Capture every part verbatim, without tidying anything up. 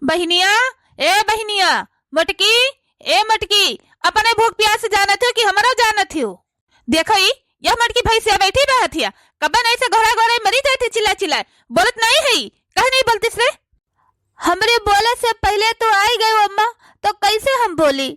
बहिनिया, ए बहिनिया, मोटकी, ए मोटकी, अपने भूख प्यास जानत हो कि हमरा जानत हो? देखो ई, यह मोटकी भैंसिया बैठी बा हथिया, कब्बे नहीं से घोड़ा घोड़ा मरी जाए थे चिल्ला चिल्ला, बोलत नहीं है, कह नहीं बोलतिस रे? हमरे बोले से पहले तो आई गई अम्मा, तो कैसे हम बोली?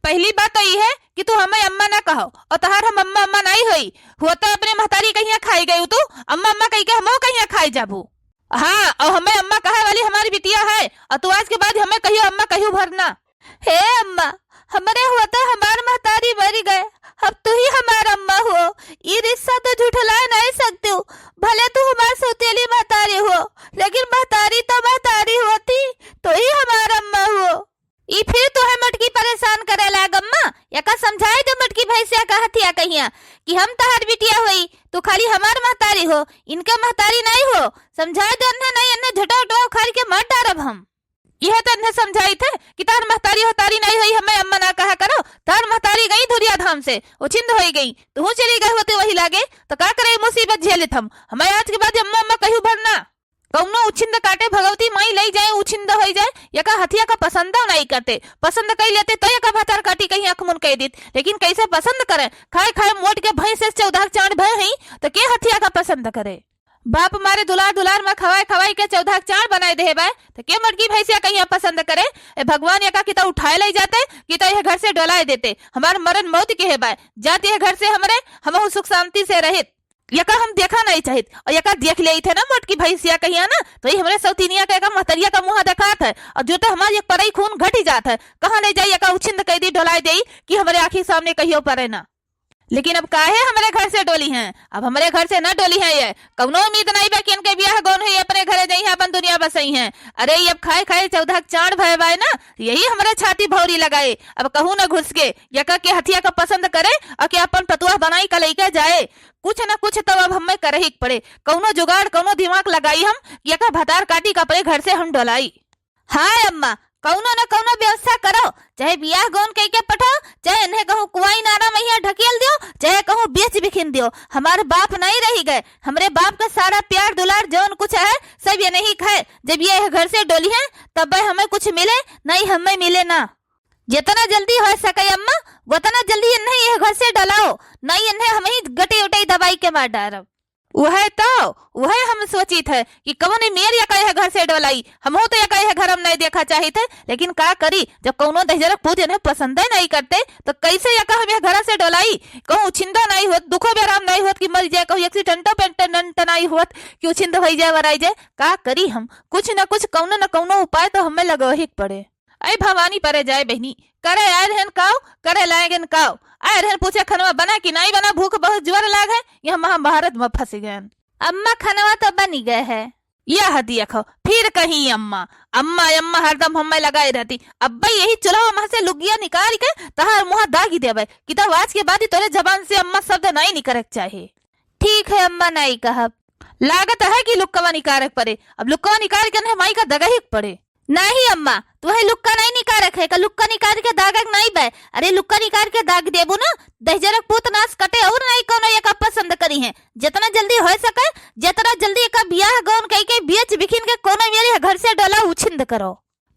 पहली बात तो ई है कि तू हमें अम्मा ना कहो, और तहार हम अम्मा अम्मा नहीं होई, हुआ तो अपने महतारी कहिया खाई गई तू, अम्मा अम्मा कही के हमहू कहिया खाई जाबू। हाँ, और हमें अम्मा कहे वाली हमारी बिटिया है, और तू आज के बाद हमें कहियो अम्मा कहियो भर ना। हे अम्मा, हमरे हुआ तो हमार महतारी मरी गए, अब तू ही हमार अम्मा हो, ई रिश्ता तो झुठला नहीं सकती हो, भले तू हमार सौतेली महतारी हो, लेकिन महतारी तो महतारी होती, तू ही हमार अम्मा हो। ई फिर तोहे मोटकी परेशान करे लाग अम्मा, एका समझाए दे मोटकी भैंसिया का हथिया कहिया कि हम तहार बिटिया होई, तू खाली हमार महतारी हो, इनके महतारी नहीं हो, समझाए दे अन्हे नहीं, अन्हे झोटा उटवा उखाड़ के मार डारब हम। यह तो अन्हे समझाई थे कि तार महतारी हो तारी नहीं होई, हमें अम्मा ना कहा करो, तार महतारी गई धुरिया धाम से, उछिंद होई गई, तू चली गई होती वही लागे, तो का करे मुसीबत झेलित हम, हमें आज के बाद अम्मा अम्मा कहू भर ना। कौनो उछिंद काटे भगवती माई लई जाए, उछिंद होई जाए, यका हथिया का पसंद नहीं करते, पसंद कई लेते तो यका भतार काटी कहीं आँख मुन कह दीत, लेकिन कैसे पसंद करे? खाए खाए मोट के भैंस से चौदह चांद भय हई, तो के हथिया का पसंद करे? बाप मारे दुलार दुलार में खवाए खवाए के चौदह चांद बनाए देहे बाय, तो के मोटकी भैंसिया कहीं पसंद करे? ए भगवान, यका किता उठाए लई जाते, किता यह घर से डोलाए देते। हमार मरन मौत के है बाय, जात यह घर से हमरे, हमहू सुख शांति से रहित। यका हम देखा नहीं चाहित, और यका देख लेइत है ना मोटकी भैंसिया कहिया ना, तो ये हमरे सौतीनिया का यका महतरिया का मुँह देखात है, और जो तो हमार एक परई खून घटी जात है, कहाँ ले जाई यका उछिंद कह दी, डोलाए देई कि हमरे आँखी सामने कहियो परे ना। लेकिन अब काहे हमरे घर से डोली हैं? अब हमरे घर से ना डोली हैं ये, कौनो उम्मीद नहीं बा कि इनके बियाह गौन है, ये अपने घरे जाई हैं, अपन दुनिया बसई हैं। अरे, ये अब खाए खाए चौदह चांद भय बाय ना, यही हमरे छाती भौरी लगाए। अब कहूँ ना घुस के, यका के हथिया का पसंद करे और के अपन पतुआ बनाई का लइका जाए। कुछ न कुछ तो अब हमें करही के पड़े, कौनो जुगाड़, कौनो दिमाग लगाई हम, यका भतार काटी का अपने घर से हम डोलाई। हाँ अम्मा, कौनो न कौनो व्यवस्था करो, चाहे बियाह गौन कह के पठाओ, चाहे इन्हें कहूँ कुआई नारा में यहाँ ढकेल दियो, चाहे कहूँ बेच बिखिन दियो। हमारे बाप नहीं रही गए, हमरे बाप का सारा प्यार दुलार जौन कुछ है, सब ये नहीं खाए। जब ये घर से डोली हैं, तब हमें कुछ मिले, नहीं हमें मिले ना। जितना जल्दी हो सके अम्मा, उतना जल्दी इन्हें यह घर से डलाओ, नहीं इन्हें हम ही गटे उटे दबाई के मार डारब। उहे तो, उहे हम सोचित है कि कवन मेर यका यह घर से डोलाई। हमहू तो यका यह घर हम नहीं देखा चाहित है, लेकिन का करी, जब कौनो दहिजरक पूत इन्हें पसंदे नहीं करते, तो कैसे यका हम यह घर से डोलाई? कहूँ उछिंदा नहीं होत, दुखो बेराम नहीं होत कि मर जाए, कहूँ एक्सीडेंटो पेंटेंट नहीं होत कि उछिंद होई जाए, वराई जाए। का करी हम, कुछ न कुछ, कौनो न कौनो उपाय तो हमें लगवही के पड़े। ऐ भवानी परे जाए बहिनी, करे आए रहन काव, करे लाए गन काव। आए रहन पूछे खनवा बना कि नाई बना, भूख बहुत जोर लाग है, यह महाभारत में फंस गए। अम्मा खनवा तो बनी गए है। यह देखो, फिर कहीं अम्मा, अम्मा, अम्मा हरदम हमें लगाए रहती। अब भाई यही चूल्हा में से लुगिया निकाल के तहार मुँह दागी देवे, कि तब आज के बाद ही तोरे जबान से अम्मा शब्द नहीं निकरे के चाहे। ठीक है अम्मा, नहीं कहब। लागत है कि लुक्कवा निकारे के पड़े। अब लुक्कवा निकाल के नहीं माई का दगही के पड़े। नहीं अम्मा, तुम्हें लुक्का नहीं निकारे के है, का लुक्का निकाल के दागक नहीं बे। अरे लुक्का निकाल के दाग देबू ना, दहिजरक पूत नास कटे और नहीं कौनो यका पसंद करी है। जितना जल्दी हो सके, जितना जल्दी यका बियाह गौन कह के बेच बिखिन के कौनो मेरी घर से डोला उछिंद करो।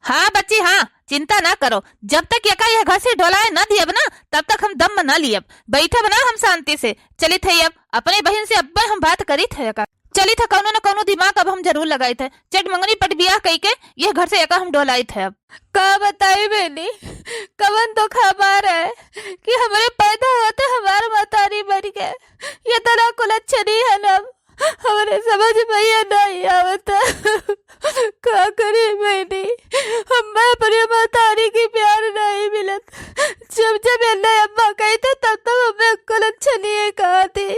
हाँ बच्ची, हाँ, चिंता ना करो, जब तक यका यह घर से डोलाए ना दियब ना, तब तक हम दम ना लियब, बैठब ना हम शांति से। चलित है अब, अपने बहिन से अब्बे हम बात करित है यका। चलित है, कौनो न कौनो दिमाग अब हम जरूर लगाइत है, चट मंगनी पट बियाह कई के यह घर से यका हम डोलाइत है अब। का बताई बहिनी, कवन धोखा मार है कि हमरे पैदा होते हमार महतारी मर गए। ये तो ना कुल अच्छे नहीं है ना। हमरे समझ में ये नहीं आवता। का करी बहिनी, हमें अपने महतारी की प्यार नहीं मिलत। जब जब इन्हें अम्मा कही थे, तब तब हमें कुल अच्छा नहीं कहा थे।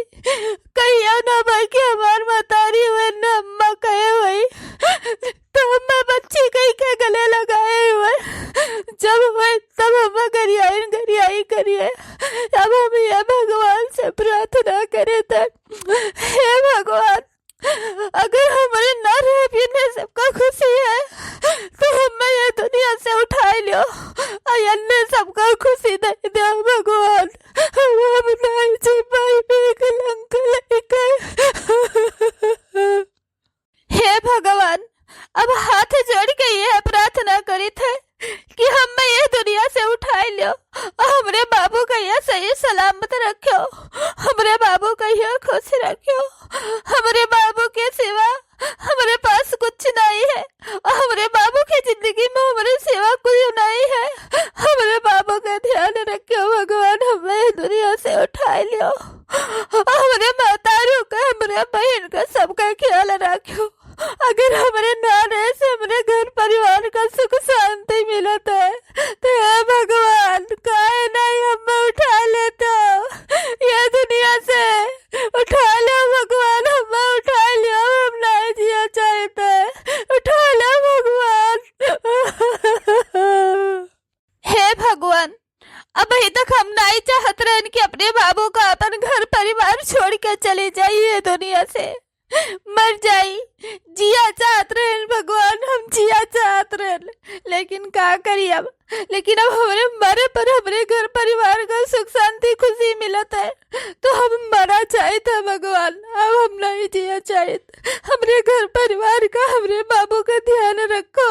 कहियो ना भाई कि हमार महतारी हुए ना अम्मा कहे हुई, तो हमें बच्ची कही के गले लगाए हुए। जब हुए तब हमें गरियाइन गरियाई करिए। अब हम ये भगवान से प्रार्थना करे थे, हे भगवान, अगर हमरे ना रहे बिना सबका खुशी है, चाहत है कि हमें ये दुनिया से उठाए लियो, हमरे बाबू का ये सही सलामत रखियो, हमरे बाबू का ये खुश रखियो। हमरे बाबू के सिवा हमरे पास कुछ नहीं है, हमरे बाबू के जिंदगी में हमरे सिवा कुछ नहीं है। हमरे बाबू का ध्यान रखियो भगवान, हमें ये दुनिया से उठाए लियो। हमरे महतारू का, हमरे बहिन का, सबका ख्याल रखियो। अगर हमरे ना रहे से हमरे घर परिवार का सुख शांति मिलत है, तो हे भगवान, काहे नहीं हमें उठा लेतो ये दुनिया से? उठा लो भगवान, हमें उठा लियो, हम नहीं जिया चाहते, उठा लो भगवान। हे भगवान, अबहीं तक हम नाई चाहत रहन कि अपने बाबू का अपन घर परिवार छोड़ के चली जाई ये दुनिया से, मर जाई। जिया चाहत रहन भगवान, हम जिया चाहत रहन, लेकिन का करी अब? लेकिन अब हमरे मरे पर हमरे घर परिवार का सुख शांति खुशी मिलत है, तो हम मरा चाहित है भगवान, अब हम नहीं जिया चाहित। हमरे घर परिवार का, हमरे बाबू का ध्यान रखो,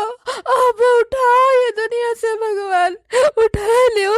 अब उठाओ ये दुनिया से भगवान, उठा लियो।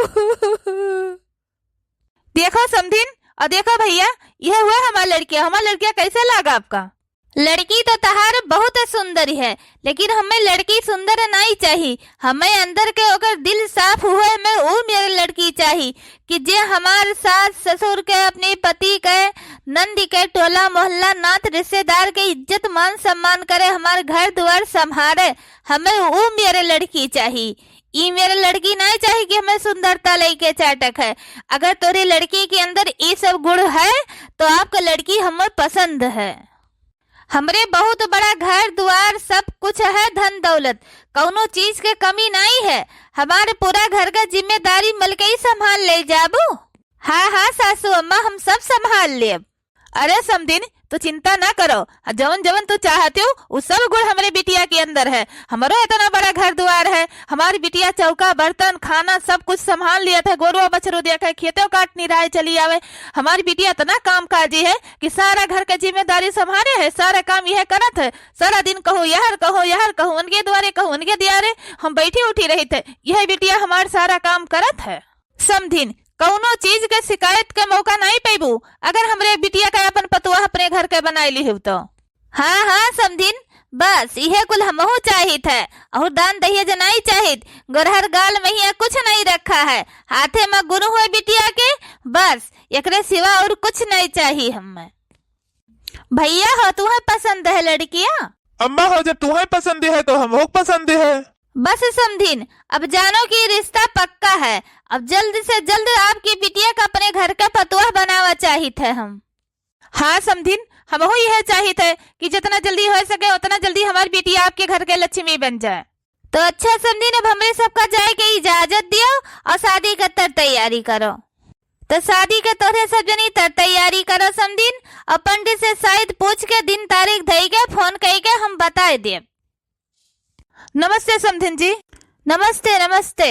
देखो समधिन, और देखो भैया, यह हुआ हमार लड़किया। हमार लड़किया कैसे लागा आपका? लड़की तो तहार बहुत सुंदर है, लेकिन हमें लड़की सुंदर नहीं चाही। हमें अंदर के ओकर दिल साफ हुए में ऊ मेरे लड़की चाही कि जे हमार सास ससुर के, अपने पति के, नंद के, टोला मोहल्ला, नात रिश्तेदार के इज्जत मान सम्मान करे, हमार घर दुआर संभारे। हमें ऊ मेरे लड़की चाही, ई मेरे लड़की नहीं चाही कि हमें सुंदरता लइके चाटक है। अगर तोरे लड़की के अंदर ई सब गुण है, तो आपका लड़की हमें पसंद है। हमरे बहुत बड़ा घर दुआर सब कुछ है, धन दौलत, कौनो चीज के कमी नहीं है। हमारे पूरा घर का जिम्मेदारी मलकई संभाल ले जाबू। हाँ हाँ सासू अम्मा, हम सब संभाल लेब। अरे समधिन, तू चिंता ना करो, जवन जवन तू चाहत हो, उ सब गुण हमरे बिटिया के अंदर है। हमरो इतना बड़ा घर दुआर है, हमारी बिटिया चौका बर्तन खाना सब कुछ संभाल लियत है, गोरुआ बछरू देखे, खेतों काट निराए चली आवे। हमारी बिटिया इतना काम काजी है कि सारा घर के जिम्मेदारी संभाले है, सारा काम यह करत है। सारा दिन कहो यहर कहो यहर कहो, उनके द्वारे कहो उनके द्वारे, हम बैठी उठी रहित है, यह बिटिया हमार सारा काम करत है। समधिन, कौनो चीज के शिकायत के मौका नहीं पैबू अगर हमरे बिटिया का अपन पतोह अपने घर के बनाए लिहू तो। हाँ हाँ समधिन, बस इहे कुल हमहू चाहित है, और दान दहेज नहीं चाहित। गोरहर गाल में हिया कुछ नहीं रखा है, हाथे में गुरु हुए बिटिया के, बस एकरे सिवा और कुछ नहीं चाही हमें। भैया हो, तुहे पसंद है लड़किया? अम्मा हो, जब तुहे पसंद है तो हमहू पसंद है। बस समधिन, अब जानो कि रिश्ता पक्का है। अब जल्द से जल्द आपकी बिटिया का अपने घर का पतोह बनावा चाहित है हम। हाँ समधिन, हमहू यह चाहित है कि जितना जल्दी हो सके उतना जल्दी हमारी बिटिया आपके घर के लक्ष्मी बन जाए। तो अच्छा समधिन, अब हमरे सबका जाए के इजाजत दियो और शादी का तर तैयारी करो। तो शादी के तोरे सब जनी तर तैयारी करो समधिन, और पंडित से शायद पूछ के दिन तारीख धई के फोन कई के हम बताए देब। नमस्ते समधिन जी। नमस्ते, नमस्ते।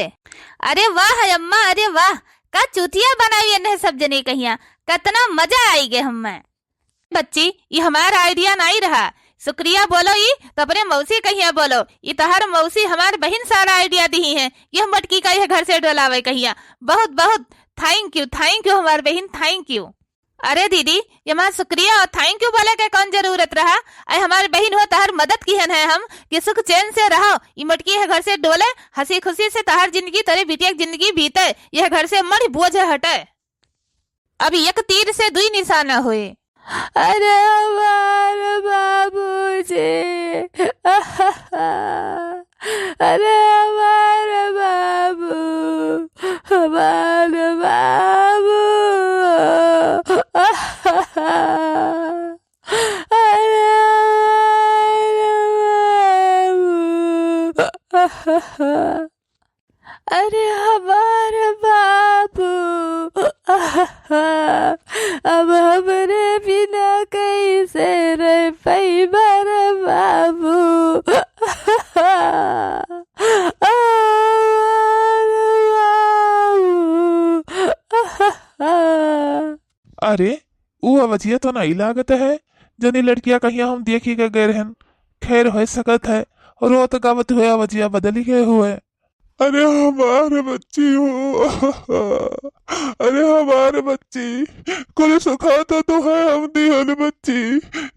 अरे वाह अम्मा, अरे वाह, का चूतिया बनाई इन्हें सब जनी कहिया, कितना मजा आई गे हमें। बच्ची, ये हमार idea नहीं रहा। शुक्रिया बोलो, ई तो अपने मौसी कहिया बोलो। ई तोहर मौसी हमार बहिन सारा idea दिही है, यह मटकी का यह घर से डोलावे कहिया। बहुत बहुत thank you, thank you हमार बहिन, thank you। अरे दीदी, ये हमार शुक्रिया और thank you बोले के कौन जरूरत रहा? अरे हमार बहिन हो, तोहर मदद किहन है हम कि सुख चैन से रहो। ई मटकी यह घर से डोले, हंसी खुशी से तोहर जिंदगी, तोरे बिटिया की जिंदगी बीते, यह घर से मड़ी बोझ हटे। अब एक तीर से दुई निशाना होए। अरे हमार बाबूजी, अरे हमार बाबू, हमार बाबू, अरे हमार बाबू। अरे हमार बाबू, अब हमरे बिना कैसे रह पइबा रे बाबू। हमार बाबू। अरे, ऊ अवजिया तो नहीं लागत है, जनी लड़किया कहिया हम देखी के गए रहन। खैर, होइ सकत है, रोत गावत हुए अवजिया बदली गए हुए। अरे हमार बच्ची हो, अरे हमार बच्ची, कुल सुखा तो तोहे हम दिहन बच्ची,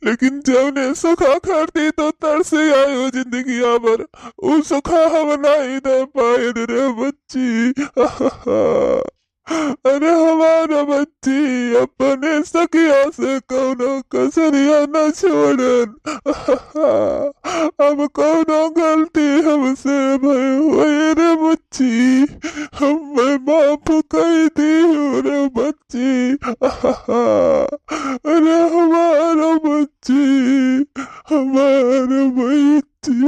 लेकिन जौने सुखा खातिर तू तरसे आयो जिंदगिया भर, उ सुखा हम नाहीं दे पाएन रे बच्ची। अरे हमार बच्ची, अपने सखिया से कौनो कसरिया न छोड़न। अब कौनो गलती हमसे भई होई रे बच्ची, हमें माफ कई दियो रे बच्ची। अरे हमार बच्ची, हमार बच्ची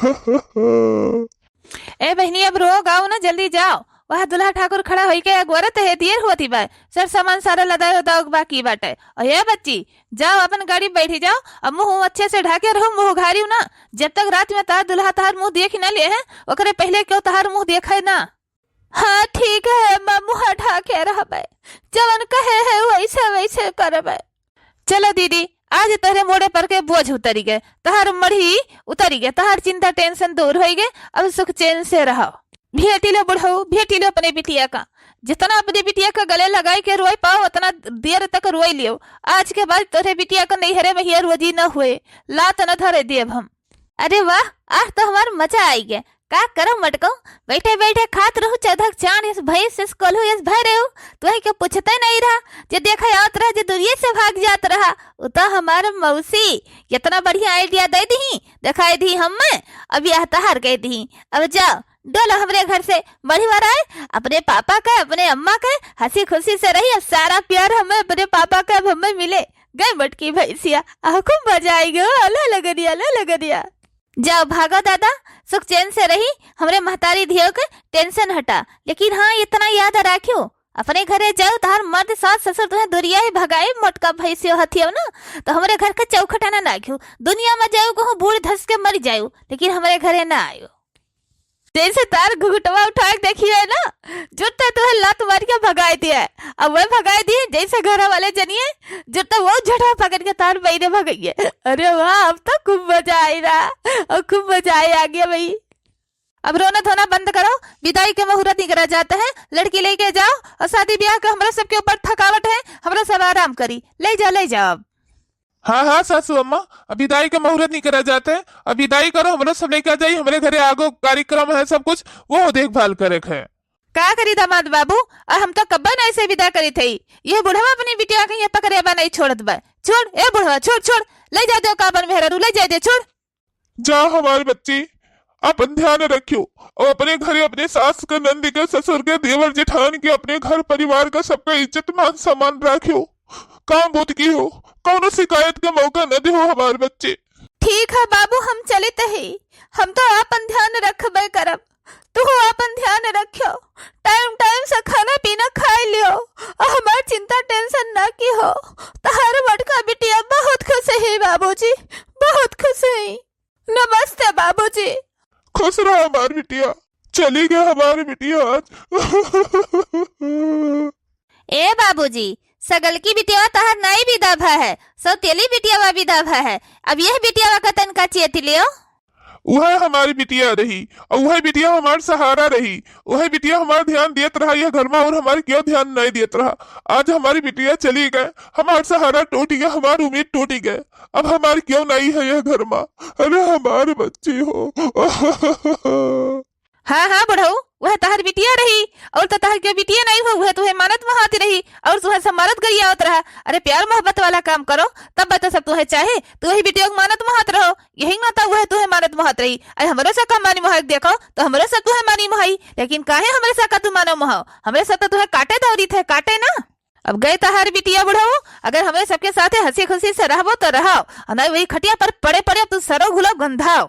हो। ए बहिनी, अब रो गाओ ना, जल्दी जाओ। वह दुल्हा ठाकुर खड़ा होई के अगोरत है, देर होती बा, सर सामान सारा लदाए उदाओ के बाकी बाटे। और ए बच्ची, जाओ अपन गाड़ी बैठी जाओ, अब मुंह अच्छे से ढाके रहो, मुंह घारियो ना। जब तक रात में तार दुल्हा तार मुंह देख ही ना ले है, ओकरे पहले क्यों तार मुंह देखे ना। हाँ ठीक है अम्मा, मुंह ढाके रहबे, जवन कहे है वैसे वैसे करबे। चलो दीदी, आज तोहरे मोड़े पर के बोझ उतरी गए, तोहार मढ़ी उतरी गए, तोहार चिंता tension दूर होई गए, अब सुख चैन से रहो। भेटी लो बुढ़ऊ, भेटी लो अपने बिटिया का, जितना अपने बिटिया का गले लगाए के रोए पाओ उतना देर तक रोए लियो। आज के बाद तोहरे बिटिया का नैहरे में हिया रोजी न हुए, लात न धरे देब हम। अरे वाह, आज तो हमार मजा आई गया। का करम मटको, बैठे बैठे खात रहू चधक चान, इस भैंस इस कोल्हू इस भय रहू, तुहे के पूछते नहीं रहा। जे देखा आवत रहा, जे दुनिया से भाग जात रहा, उ तो हमार मौसी इतना बढ़िया idea दे दी, दिखाई दी हमें। अब यह तहार कह दी, अब जाओ डोलो हमरे घर से, बढ़ी वराए अपने पापा के, अपने अम्मा के, हंसी खुशी से रही। अब सारा प्यार हमें अपने पापा के, अब हमें मिले। गए मटकी भैंसिया, आ खूब मजा आई गयो, अला लगनिया, अला लगनिया। जाओ भागो दादा, सुख चैन से रही, हमरे महतारी धियो के tension हटा। लेकिन हाँ, इतना याद राखियो, अपने घरे जाओ, तहार मर्द सास ससुर तुहे दुरिया ही भगाए, मोटका भैंसियो हथियो ना, तो हमरे घर के चौखटा ना नागियो। दुनिया में जाओ, कहूँ बूढ़ धस के मर जाओ, लेकिन हमरे घरे ना आयो। जैसे तार घुघुटवा उठा के देखिए ना, जुरते तुहे लात मार के भगाए दिए। अब वह भगाए दिए, जैसे घर वाले जनिए, जुरते वो झटवा पकड़ के तार बैरे भगाइए। अरे वाह, अब तो खूब मजा आई रहा, और खूब मजा आई आ गया भाई। अब रोना धोना बंद करो, विदाई के मुहूर्त निकरा जाते हैं, लड़की लेके जाओ और शादी ब्याह का हमरा सबके ऊपर थकावट है, हमरा सब आराम करी, ले जाओ, ले जाओ अब। हाँ, हाँ, सासू अम्मा, अब विदाई के मुहूर्त निकरा जाते हैं, अब विदाई करो, हमरा सब लेके आ जाई, हमरे घरे आगो कार्यक्रम है, सब कुछ, वो देखभाल करे के है। का करी दामाद बाबू, और हम तो कब्बे नहीं से विदा करी थे, ये बुढ़वा अपनी बिटिया के ये पकड़े बा नहीं छोड़त बा। छोड़, ए बुढ़वा, छोड़, छोड़, ले जा दे काबन मेहरारू, ले जा दे, छोड़। जा हमार बच्ची, अपन ध्यान रखियो और अपने घरे अपने सास के, नंद के, ससुर के, देवर जेठान के, अपने घर परिवार का सबका इज्जत मान सम्मान रखियो। काम बूत की हो, कौनो शिकायत का मौका न दिहो हमार बच्ची। ठीक है बाबू, हम चलित ही, हम तो आपन ध्यान रखबे करब, तू आपन ध्यान रखियो, time time से खाना पीना खाए लियो, और हमार चिंता tension ना की हो। तहार मोटका बिटिया बहुत खुश है बाबूजी, बहुत खुश है। नमस्ते बाबूजी। खुश रहो हमार बिटिया। चली गए हमार बिटिया आज। ए बाबूजी, सगल की बिटिया तहार नाई विदा भा है, सौतेली बिटिया विदा भा है। अब यह बिटिया का तनका चेत लियो। वह हमारी बिटिया रही और वह बिटिया हमार सहारा रही। वह बिटिया हमार ध्यान देत रहा यह घर में और हमार क्यों ध्यान नहीं देत रहा। आज हमारी बिटिया चली गए, हमार सहारा टूट गया, हमार उम्मीद टूट गए। अब हमार क्यों नहीं है यह घर में। अरे हमार बच्ची हो। हाँ, हाँ, बुढ़ऊ, वह तहर बिटिया रही, और तो तहर के बिटिया नहीं हो, वह तुहे मानत मोहात रही, और तुहे सब मारत गरियावत रहा। अरे, प्यार मोहब्बत वाला काम करो, तब तो सब तुहे चाहे, तू वही बिटिया के मानत मोहात रहो, यही नाता वह तुहे मानत मोहात रही। अरे, हमरो से कम मानी मोहात देखो, तो हमरो से तुहे मानी मोहाई, लेकिन काहे हमरे से का तू मानो मोहाओ? हमरे से तो तुहे काटे दौरी थे, काटे ना। अब गए तहार बिटिया बुढ़ऊ, अगर हमरे सबके साथे हंसी खुशी से रहबो तो रहो, और नहीं वही खटिया पर पड़े पड़े अब तू सरो घुलो गंधाओ।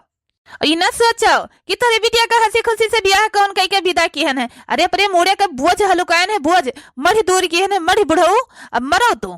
और ये न सोचो कि तोरे बिटिया का हंसी खुशी से ब्याह कौन कई के विदा किहन है। अरे अपने मूड़े के बोझ हलुकायन है, बोझ, मढ़ी दूर किहन है, मढ़ी बुढ़ऊ। अब मरो तू,